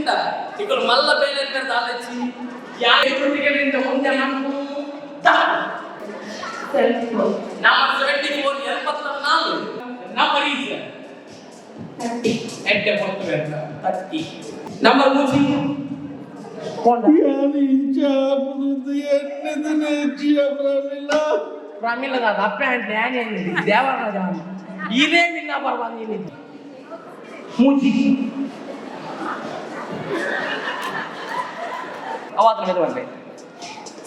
ಇತ್ತಿಂಡ ಇಕುಲು ಮಲ್ಲ ಬೇಲೆ ದಾಲಚ್ಚಿ ಯಾರು ಟಿಕೆಟ್ ಇಂದ ಒಂದೇ ಮನ್ಪು. Number 74, 74 number is 30. ಎಡ್ಡೆ ಪೊತ್ತು. 30 ನಂಬರ್ ಮೂಜಿ. ಯಾನ್ ಇಂಚ ಆಪುಂದು ಎನ್ನಿದಿನ ಇಜ್ಜಿಯ ಪ್ರಮೀಳ. ಪ್ರಮಿಳದ ಅಪ್ಪೆ ಅಂತ ದೇವರ ಇದೇ ವಿನ್ನ ಪರ್ವಾನಿ. ಮೂಜಿ ಅವಾತ್ರ ಮೆದು ಬಂದೆ.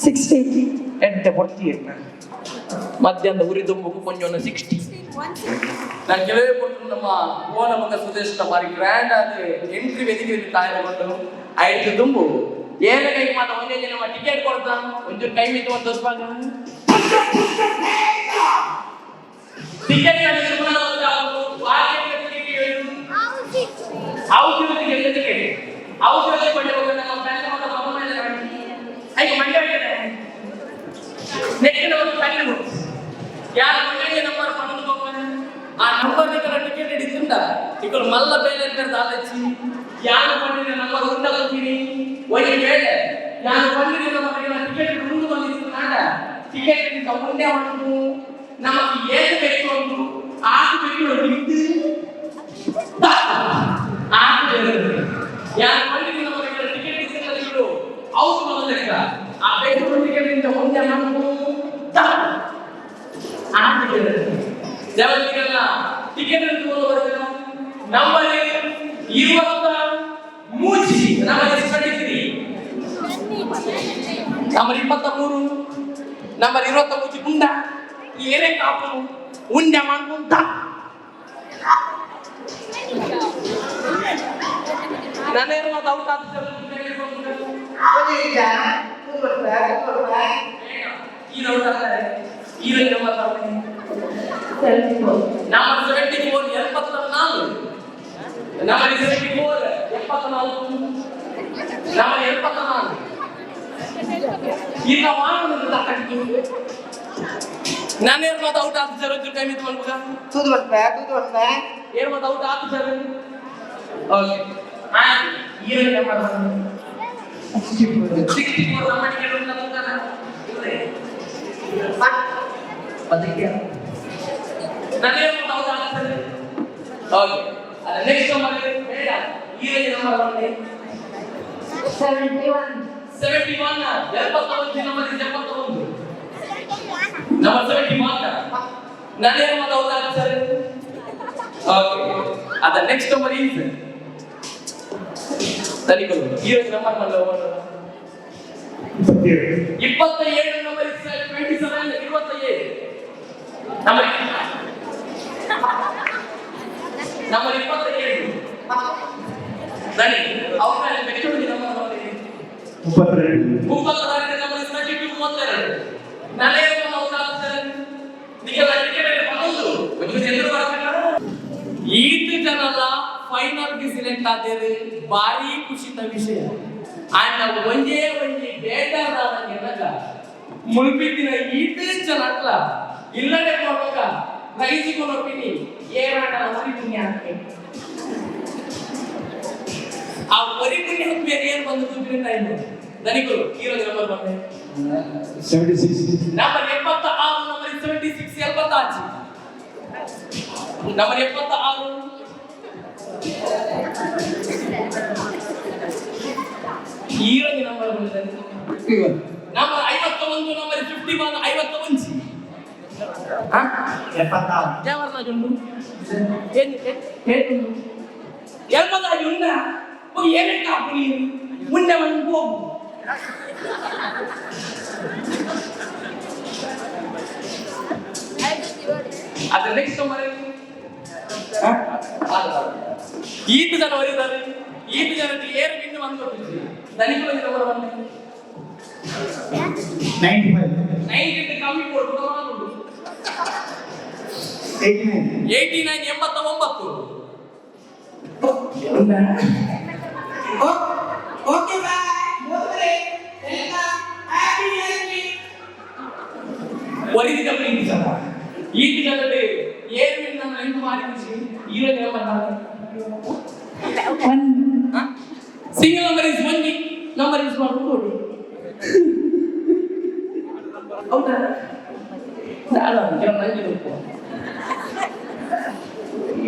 60. ಎಡ್ಡೆ ಪೊರ್ತಿ. ಮಧ್ಯಾಹ್ನದ ಉರಿ ದುಂಬುಗು ಕೊಂಚ 60. ನಾನು ಕೆಲವೇ ಕೊಟ್ಟು ನಮ್ಮ ಓನ ಮಗ ಸುದೇಶ್ ಬಾರಿ ಗ್ರ್ಯಾಂಡ್ ಆದ ಎಂಟ್ರಿ ವೇದಿಕೆ ತಯಾರುಗೊಂಡು ಐದು ದುಂಬು ಏನ ಕೈಗೆ ಮಾತ್ರ ಒಂದೇ ಜನ ಟಿಕೆಟ್ ಕೊಡ್ತಾ ಒಂಚೂರು ಕೈ ಮಿತ್ತು ಒಂದು ದೋಸ್ಬಾಗ ಟಿಕೆಟ್. ಔಷಧಿ ಟಿಕೆಟ್, ಔಷಧಿ ಕೊಂಡೆ ಹೋಗಿ ನಮ್ಮ ಫ್ಯಾನ್ ಮಾತ್ರ ಮಗ ಮೇಲೆ ಐಕ ಮಂಡ್ಯ ನೆಕ್ಸ್ಟ್ ಒಂದು ಕಣ್ಣು ಯಾರು ಮಂಡ್ಯ ನಂಬರ್ ಪನ್ನೊಂದು ಹೋಗ್ತಾನೆ. ಆ ನಂಬರ್ ನಿಕಲ ಟಿಕೆಟ್ ಹಿಡಿತುಂಡ ಇಕುಲು ಮಲ್ಲ ಬೇಲೆ ದಾಲಚ್ಚಿ. ಯಾರು ಪಂಡಿನ ನಂಬರ್ ಉಂಡ ಹೋಗ್ತೀನಿ. ಒಂದು ವೇಳೆ ಯಾರು ಪಂಡಿನ ನಂಬರ್ ಟಿಕೆಟ್ ಉಂಡು ಬಂದಿತ್ತು, ಟಿಕೆಟ್ ಇಂದ ಉಂಡೆ ಉಂಟು. ನಮಗೆ ಏನು ಬೇಕು ಉಂಟು ಆకు ಬೇಕು ಬಿಟ್ಟು ಆకు. ಯಾರು ಪಂಡಿನ ನಂಬರ್ ಟಿಕೆಟ್ ಇತ್ತು ಔಟ್ ಬಂದ ಲೆಕ್ಕ. ಆ ಬೇಕು ಟಿಕೆಟ್ ಇಂದ ಒಂದೇ ಮಣ್ಣು ಆకు ದೇವರಿಗೆಲ್ಲ ticket number 23, number 23, number 23, number 23 ಉಂಡ ಏನೇ ಕಾಪು ಉಂಡೆ ಮಾಡ್ಕೊಂತ ನಾನೇನು ಔಟ್ ಆಗ್ತದೆ. ಈ ಔಟ್ ಆಗ್ತಾರೆ. ಈ ನಂಬರ್ 74. Number 74, 74, number 74, 74, number 74. ಇಲ್ಲ ವಾಹನ ನಾನೇನು ಮಾತು ಔಟ್ ಆತು ಸರ್. ಒಂಚೂರು ಕೈ ಮಿತ್ತು ಮನ್ಪುಗ. ತೂದು ಬರ್ಪೆ, ತೂದು ಬರ್ಪೆ. ಏನು ಮಾತು ಔಟ್ ಆತು ಸರ್. ಓಕೆ, ಈ ನಂಬರ್ 64. 64. ನಮ್ಮ ಟಿಕೆಟ್ ಉಂಟು ಅದಕ್ಕೆ ನಾನೇನು ಮಾತು ಔಟ್ ಆತು ಸರ್. ಓಕೆ, ಅದ ನೆಕ್ಸ್ಟ್ ನಂಬರ್ ಬೇಡ. ಈ ನಂಬರ್ ಬಂದೆ. 71. 71, 71 ನಂಬರ್ is 71, number 71. ನಾನೇನು ಮಾತು ಔಟ್ ಆತು ಸರ್. ಓಕೆ, ಅದ ನೆಕ್ಸ್ಟ್ ನಂಬರ್ is ತನಿಕರು ಈ ನಂಬರ್ ಬಂದ. 27. 27, ನಂಬರ್ 27, 27 ನಂಬರ್, ನಂಬರ್ 27 ದನಿ ಅವ್ರ ಮೆಚ್ಚುಗೆ ನಂಬರ್ ಬಂದಿದೆ. 32. 32, ನಂಬರ್ 32, 32. ನಾನೇನು ಸರ್ ನಿಗೆಲ್ಲ ಟಿಕೆಟ್ ಬಂದು ಒಂಚೂರು ಎದುರು ಬರಬೇಕ. ಈತ್ ಜನಲ ಫೈನಲ್ ಗೆ ಸೆಲೆಕ್ಟ್ ಆದೇರು ಭಾರಿ ಖುಷಿತ ವಿಷಯ. ಆಂಡ ಒಂಜೇ ಒಂಜಿ ಬೇಜಾರಾದಂಗೆ ಮುಲ್ಪಿತ್ತಿನ ಈತ್ ಜನಟ್ಲ ಇಲ್ಲಡೆ ಹೋಗುವಾಗ ಪ್ರೈಸ್ ಕೊನೊಪಿನಿ ಏನಾಟ ಒರಿ ಪುಣ್ಯ ಹಾಕ್ತೆ. ಆ ಒರಿ ಪುಣ್ಯ ಬೇರೆ ಏನು ಬಂದು ತುಂಬಿನ ಟೈಮ್. ದನಿಕುಲು ಹೀರೋ ನಂಬರ್ ಬಂದೆ. 76. Number 76, number 76, 76, number 76. ಹೀರೋಗೆ ನಂಬರ್ ಬಂದಿದೆ. Number 51, number 51, 51. 76. ದೇವರನ್ನ ಏನು ಏನು ಎಲ್ಪದಾಜಿ ಉಂಡ ಏನೇ ಕಾಪು ನೀನು ಮುಂದೆ ಒಂದು ಹೋಗು. ಅದು ನೆಕ್ಸ್ಟ್ ನಂಬರ್ ಈತ ಜನ ಒರಿದ್ದಾರೆ. ಈತ ಜನಕ್ಕೆ ಏರು ಬಿಂದು ಬಂದು ದನಿಕುಲ ನಂಬರ್ ಬಂದೆ. 95. 90 ಕಮ್ಮಿ ಕೊಡು. 89. 89, 89. ಓಕೆ ಬಾಯ್ ಮೋದ್ರೆ ಎಲ್ಲ ಹ್ಯಾಪಿ ಹ್ಯಾಪಿ. ಒರಿದಿದ ಪ್ರೀತಿ ಸಹ ಈತ ಜನತೆ ಏರು ಬಿಂದು ನಮ್ಮ ಎಂಟು ಮಾರಿ ಖುಷಿ. Hero number 1. Single number is ಒಂಜಿ, ನಂಬರ್ is one ಕೋಡಿ. ಹೌದಾ? ನಾನು ಕೆಲವು ನಂಗೆ ಬೇಕು.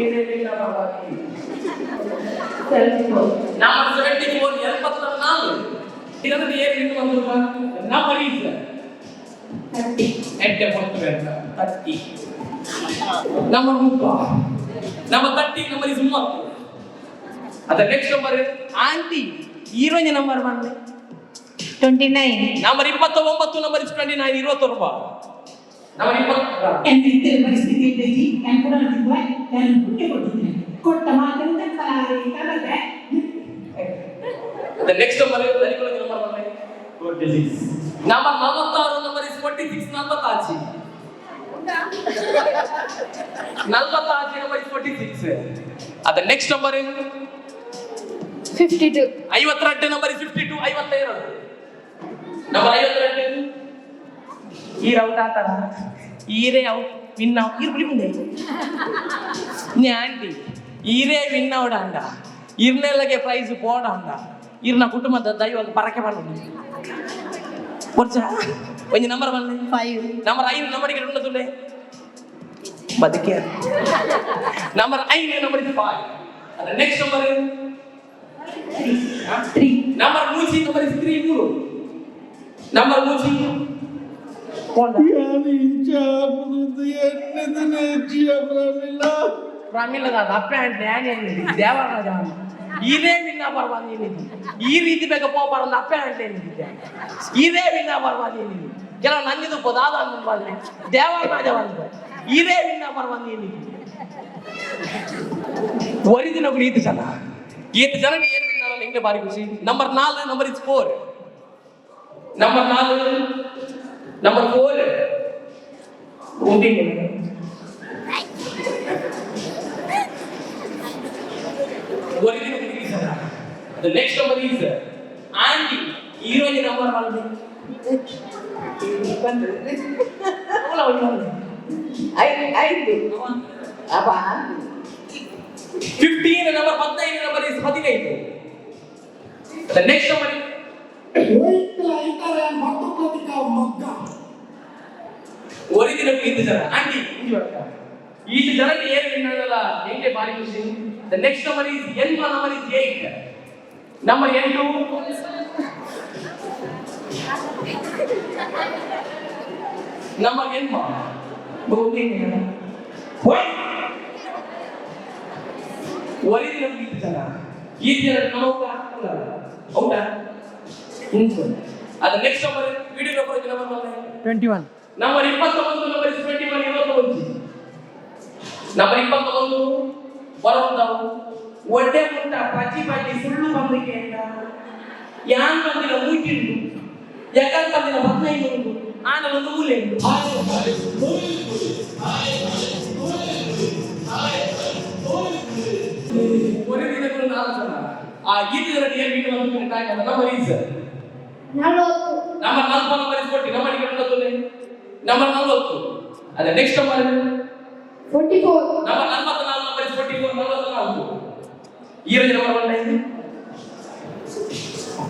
ಏನೇನಿಲ್ಲ ಬಾಬಾ. 74. ನಂಬರ್ 74, 74. ಇದನ್ನು ಏನು ಇನ್ನು ಒಂದು ನಂಬರ್ is 30. ಎಡ್ಡೆ ಹೊತ್ತು ಬೇಡ. 30, ನಂಬರ್ 30. Number 30, number is 30. ಅದ next number aunty, heroine number ಬಂದೆ. 29. Number 29, number is 29, 29. Number 20. ಎಂತ ಪರಿಸ್ಥಿತಿ ಇದ್ದಜಿ ನಾನು ಕೂಡ ನಾನು ಪುಣ್ಯ ಕೊಟ್ಟಿದ್ದೇನೆ ಕೊಟ್ಟ ಮಾತನ್ನು ತಪ್ಪಾರೆ ಕಲತೆ. The next number, ದನಿಕೊಳಗೆ ನಂಬರ್ ಬಂದೆ. Number 46, number is 46, 46. 46, number is 46. ಅದ next number. 52. 52, number is 52, 52. Number 52. ಈ ರೌಟ್ ಆತರ ಈರೇ ಔಟ್ ವಿನ್ ಅವ್ ಈರ್ ಬಿಡಿ ಮುಂದೆ ಆಂಟಿ ಈರೇ ವಿನ್ ಅವಡ ಅಂಡ ಇರ್ನೆಲ್ಲಗೆ ಪ್ರೈಸ್ ಬೋಡ ಅಂಡ ಇರ್ನ ಕುಟುಂಬದ ದೈವ ಪರಕೆ ಮಾಡೋದು ವರ್ಷ ಒಂಜಿ ನಂಬರ್ ಬಂದೆ. 5. ನಂಬರ್ 5 ನಂಬರಿಗೆ ಉನ್ನತುಲೆ ಬದುಕೆ. Number 5, number is 5. ಅದ ನೆಕ್ಸ್ಟ್ ನಂಬರ್. 3. ನಂಬರ್ ಮೂಜಿ, ನಂಬರ್ is 3, 3. Number ಮೂಜಿ. ಯಾನ್ ಇಂಚ ಆಪುದು ಎನ್ನಿದಿನ ಪ್ರಮಿಳ. ಪ್ರಮಿಳದ ಅಪ್ಪೆ అంటే ದೇವರಾಜ ಇದೇ ವಿನ್ನ ಪರ್ವಾದಿ. ಈ ರೀತಿ ಬೇಗ ಪೋಪಾರ ಅಪ್ಪೆ అంటే ಇದೇ ವಿನ್ನ ಪರ್ವಾದಿ. ಕೆಲವು ನಂಜಿದು ದಾದ ಅನ್ಬಾರ್ದು ದೇವರಾಜ ಬಂದು ಇದೇ ವಿನ್ನ ಪರ್ವಾದಿ. ಒರಿದಿನೊಬ್ರು ಈತ ಜನ ಈತ ಜನ ಏನು ವಿನ್ನ ಹಿಂಗೆ ಬಾರಿ ಖುಷಿ. Number 4, number is 4. Number 4, number 4 ಉಂಟಿಂಗ್. ಒರಿದಿನ ಜನ. The next number is aunty, heroine number one. ಐದು ಅಪ್ಪ. 15, number 15, number is 15. The next number is ಮಗ್ಗ. ಒರಿದಿನ ಈತ ಜನ ಆಂಟಿ ಈತ ಜನಕ್ಕೆ ಏನು ವಿನ್ನಲ್ಲ ಹೆಂಗೆ ಬಾರಿ ಖುಷಿ. The next number is N, number is 8, number 8. Number ಎನ್ಮ. ಒರಿದಿನ ಈತ ಜನ ಈ ಜನ ನಮ್ಮ ಹೌದಾ? ಅದು ನೆಕ್ಸ್ಟ್ ನಂಬರ್ ವಿಡಿಯೋಗ್ರಾಫರ್ ನಂಬರ್ ಬಂದೆ. 21. Number 21, number is 21, 21. Number 21 ಬರುವಂತಾವು ಒಡ್ಡೆ ಮುಟ್ಟ ಪಚಿ ಪಚಿ ಸುಳ್ಳು ಬಂದಿಕೆ ಅಂತ ಯಾನ್ ಬಂದಿನ ಮೂಚಿಂಡು ಯಾಕಂತ ಬಂದಿನ 15 ಉಂಟು ಆನ ಒಂದು ಮೂಲೆ ಉಂಟು. ಒಂದು ದಿನಗಳು ನಾಲ್ಕು ಜನ ಆ ಗೀತೆಗಳ ಏನು ಒಂದು number is 40. Number 40, number is 40. Number ಉಂಟು ನಂಬರ್ 40. ಅದೇ next number. 44. Number 44, number is 44, 44. ಈ ನಂಬರ್ 1.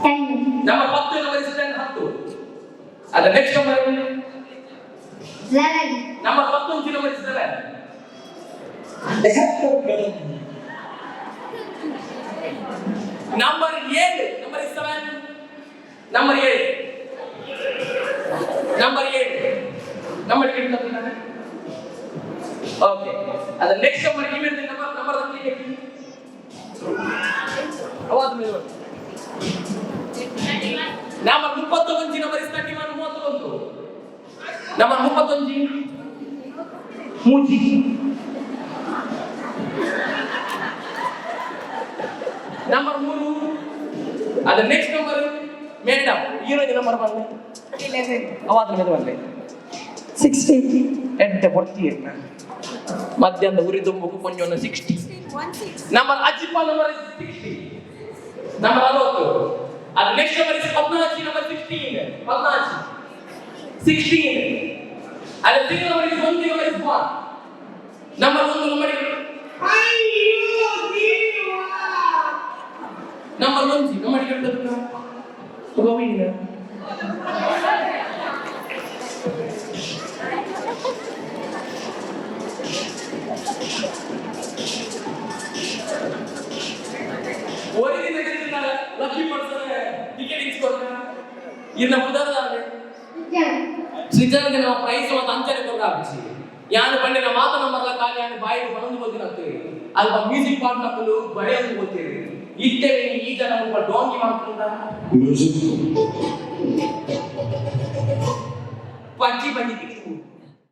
10. Number 10, number is 10, 10. ಅದ next number. 11. Number 11, number is 11. Number 7, number is 7. Number 7, number 7 number 7. Okay, ಅದ next number email number number ಅವಾದ ಮೇಲೆ number 31, number is 31, 31. Number 31 ಮೂಜಿ. Number 3. ಅದ next number madam, heroine number ಬಂದೆ. 11. ಅವಾದ ಮೇಲೆ ಬಂದೆ. 60. ಎಡ್ಡೆ ಕೊಡ್ತೀಯ ಮಧ್ಯಾಹ್ನದ ಉರಿದುಂಬುಕು ಕೊಂಚ 60. ನಂಬರ್ ಅಜ್ಜಿಪ್ಪ, ನಂಬರ್ 60, ನಂಬರ್ 60. ಅದು ನೆಕ್ಸ್ಟ್ ನಂಬರ್ is 14, number 16, 14, 16. ಅದು single number is 1, number is 1, number 1 number. ಅಯ್ಯೋ ದೇವಾ. ನಂಬರ್ 1 ನಮ್ಮ ಟಿಕೆಟ್ ಗೋವಿಂದ. ಒರಿದಿನ ಲಕ್ಕಿ ಪರ್ಸನ್ ಟಿಕೆಟ್ ಇನ್ಸ್ಕೊಡ್ತ ಇನ್ನ ಉದಾಹರಣೆ. ಸೃಜನ್ಗೆ ನಾವು ಪ್ರೈಸ್ ಮತ್ತು ಅಂಚನೆ ಕೊರ್ಕ ಆಪಿಸಿ ಯಾನು ಪಂಡಿನ ಮಾತ ನಂಬರ್ಲ ಖಾಲಿ ಯಾನು ಬಾಯಿಗೆ ಪನೊಂದು ಗೊತ್ತಿನತ್ತು ಅಲ್ಪ ಮ್ಯೂಸಿಕ್ ಪಾರ್ಟ್ ನಕ್ಕಲು ಬರೆಯೊಂದು ಗೊತ್ತಿರಿ ಇತ್ತೇವೆ. ಈ ಜನ ಒಬ್ಬ ಡೋಂಗಿ ಮಾಡ್ಕೊಂಡ. ಮ್ಯೂಸಿಕ್. ಪಜ್ಜಿ ಪಜ್ಜಿ ತಿಕ್ಕು.